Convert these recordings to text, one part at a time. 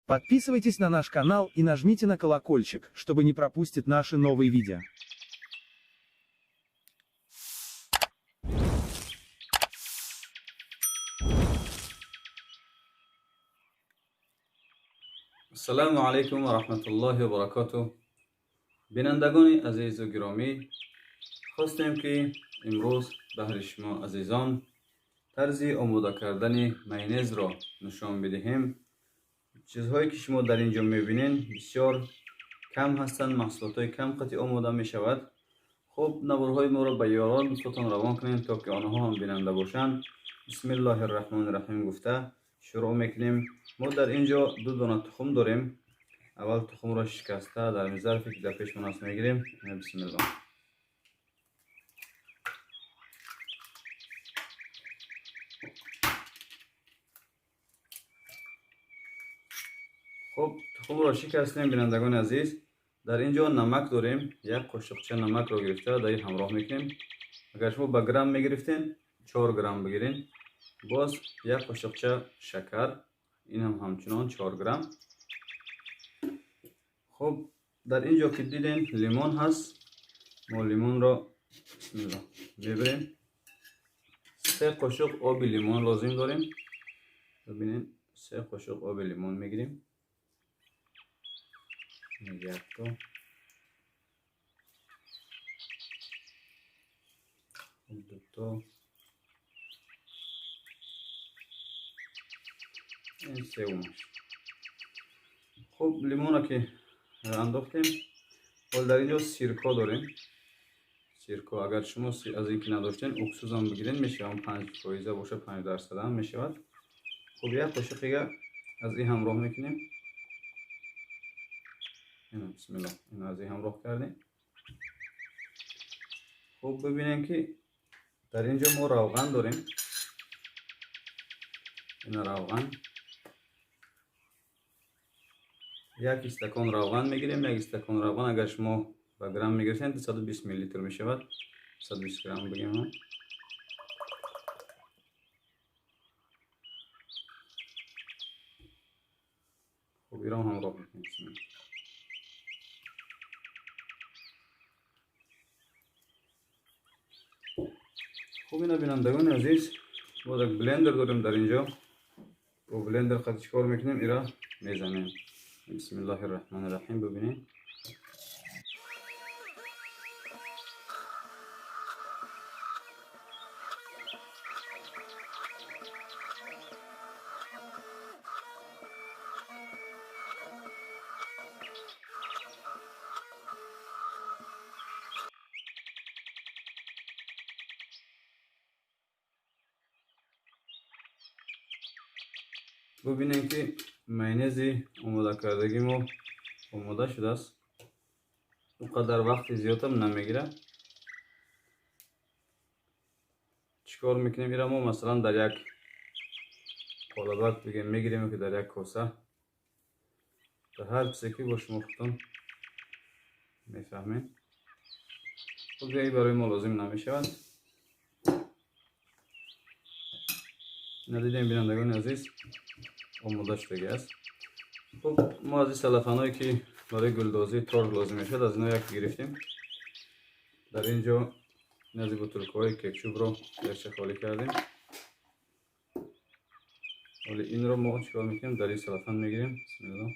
Подписывайтесь на наш канал и нажмите на колокольчик, чтобы не пропустить наши новые видео. Ассалому алайкум ва раҳматуллоҳи ва баракотуҳ. Бинандагони азизу гиромӣ, хостем, ки имрӯз баҳри шумо азизон тарзи омода кардани майонезро нишон бидиҳем. Чизҳое, ки шумо дар ин ҷо мебинед, бисёр кам ҳастанд, маҳсулотҳои кам қатъи омода мешавад. Хуб, наворҳои моро ба ёрон дӯстотон равон кунед, то ки онҳо ҳам бинанда бошанд. Бисмиллоҳи рраҳмони рраҳим гуфта шурӯъ мекунем. Мо дар ин ҷо ду дона тухм дорем. Аввал тухмро шикаста дар ин зарфе, ки дар пешмон аст, мегирем. Бисмиллоҳ. Хуб, тухмро шикастем, бинандагони азиз. Дар ин ҷо намак дорем. Як қошиқча намакро гирифта дар ин ҳамроҳ мекунем. Агар шумо ба грамм мегирифтен, 4 грамм бигирен. Боз як қошиқча шакар, ин ҳам ҳамчунон 4 грамм. Хуб, дар ин ҷо, ки дидем, лимон ҳаст. Мо лимонро, бисмиллоҳ, мебирем. 3 қошиқ оби лимон лозим дорем. Бибинед, 3 қошиқ оби лимон мегирем. Якто, дуто, ин севумаш. Хуб, лимонро ки андохтем, ҳол дар ин ҷо сирко дорем. Сирко, агар шумо аз ин ки надоштен, уксусам бигирен мешавад, 5 фоиза боша, 5 дарсадам мешавад. Хуб, як қошиқига аз ин ҳамроҳ мекунем. Бисмиллоҳ, ин аз ин ҳамроҳ кардем. Хуб, бибинем, ки дар ин ҷо мо равған дорем. Ина равған, як истакон равған мегирем. Як истакон равған, агар шумо ба грамм мегирифтем, 220 миллилитр мешавад, 220 грамм бигем. Хуб, ирам ҳамроҳ мекунем. Хуб, ина, бинандагони азиз, мо як блендер дорем дар инҷо. Бо блендер қад чӣ кор мекунем? Ира мезанем. Бисмиллоҳи рраҳмони рраҳим. Бибинед. Бубинем, ки майонези омодакардагии мо омода шудааст. Он қадар вақти зиёдам намегирад. Чӣ кор мекунем? Ира мо, масалан, дар як қолабак бигем мегирем, ки дар як коса, дар ҳар чизе, ки бо шумо худтон мефаҳмед. Хуб, ҷои барои мо лозим намешавад. Ина дидем, бинандагони азиз, омода шудагӣ аст. Хуб, мо аз ин салафанҳое, ки барои гулдозии торт лозим мешавад, аз ино як гирифтем. Дар ин ҷо нази бутулкаҳои кетчупро якча холӣ кардем. Ҳоли инро мо чӣ кор мекунем? Дар ин салафан мегирем. Бисмиллоҳ.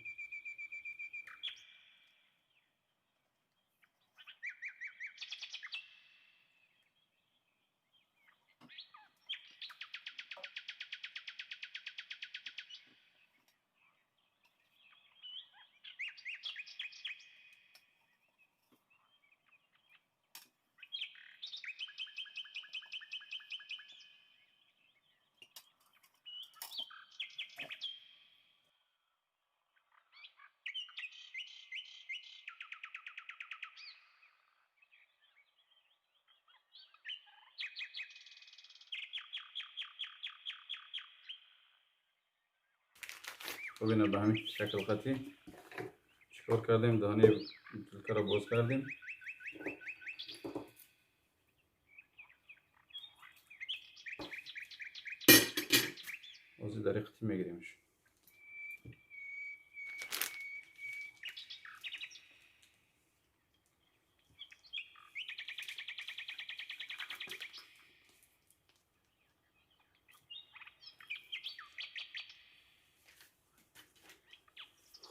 Хуб, ина ба ҳамин шакл қатӣ чӣ кор кардем? Даҳони бутилкаро боз кардем. Ҳозир дар ин қитӣ мегиремш.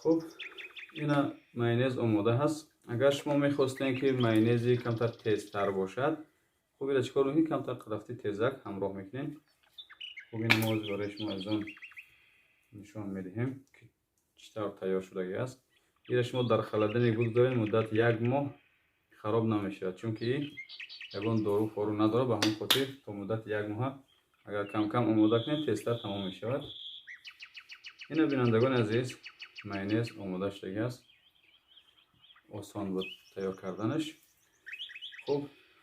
Хуб, ина майонез омода ҳаст. Агар шумо мехостем, ки майонези камтар тезтар бошад, хуб, ира чикор мекунед? Камтар қадафти тезак ҳамроҳ мекунем. Хуб, ин мо барои шумо азизон нишон медиҳем, ки чӣ тавр тайёр шудагӣ аст. Ира шумо дар холодильник бигзоред, муддати як моҳ хароб намешавад, чунки ягон дору фору надорад. Ба ҳамин хотир то муддати як моҳа агар кам-кам омода кунед, тезтар тамом мешавад. Ина, бинандагони азиз, майонез омода шудагӣ аст. Осон буд тайёр карданаш. Хуб,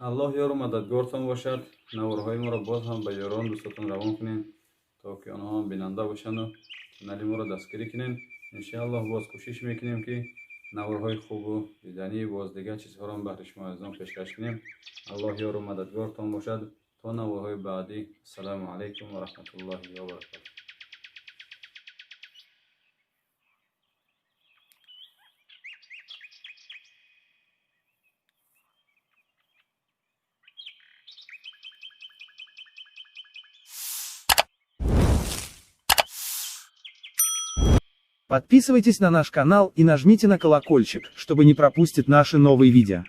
Аллоҳ ёру мададгортон бошад. Наворҳои моро боз ҳам ба ёрон, дӯстотон равон кунед, то ки онҳо ҳам бинанда бошанду канали моро дастгирӣ кунед. Иншааллоҳ, боз кӯшиш мекунем, ки наворҳои хубу диданӣ, боз дигар чизҳоро баҳри шумо азизон пешкаш кунем. Аллоҳ ёру мададгортон бошад. То наворҳои баъдӣ, ассалому алайкум ва раҳматуллоҳи ва баракатуҳ. Подписывайтесь на наш канал и нажмите на колокольчик, чтобы не пропустить наши новые видео.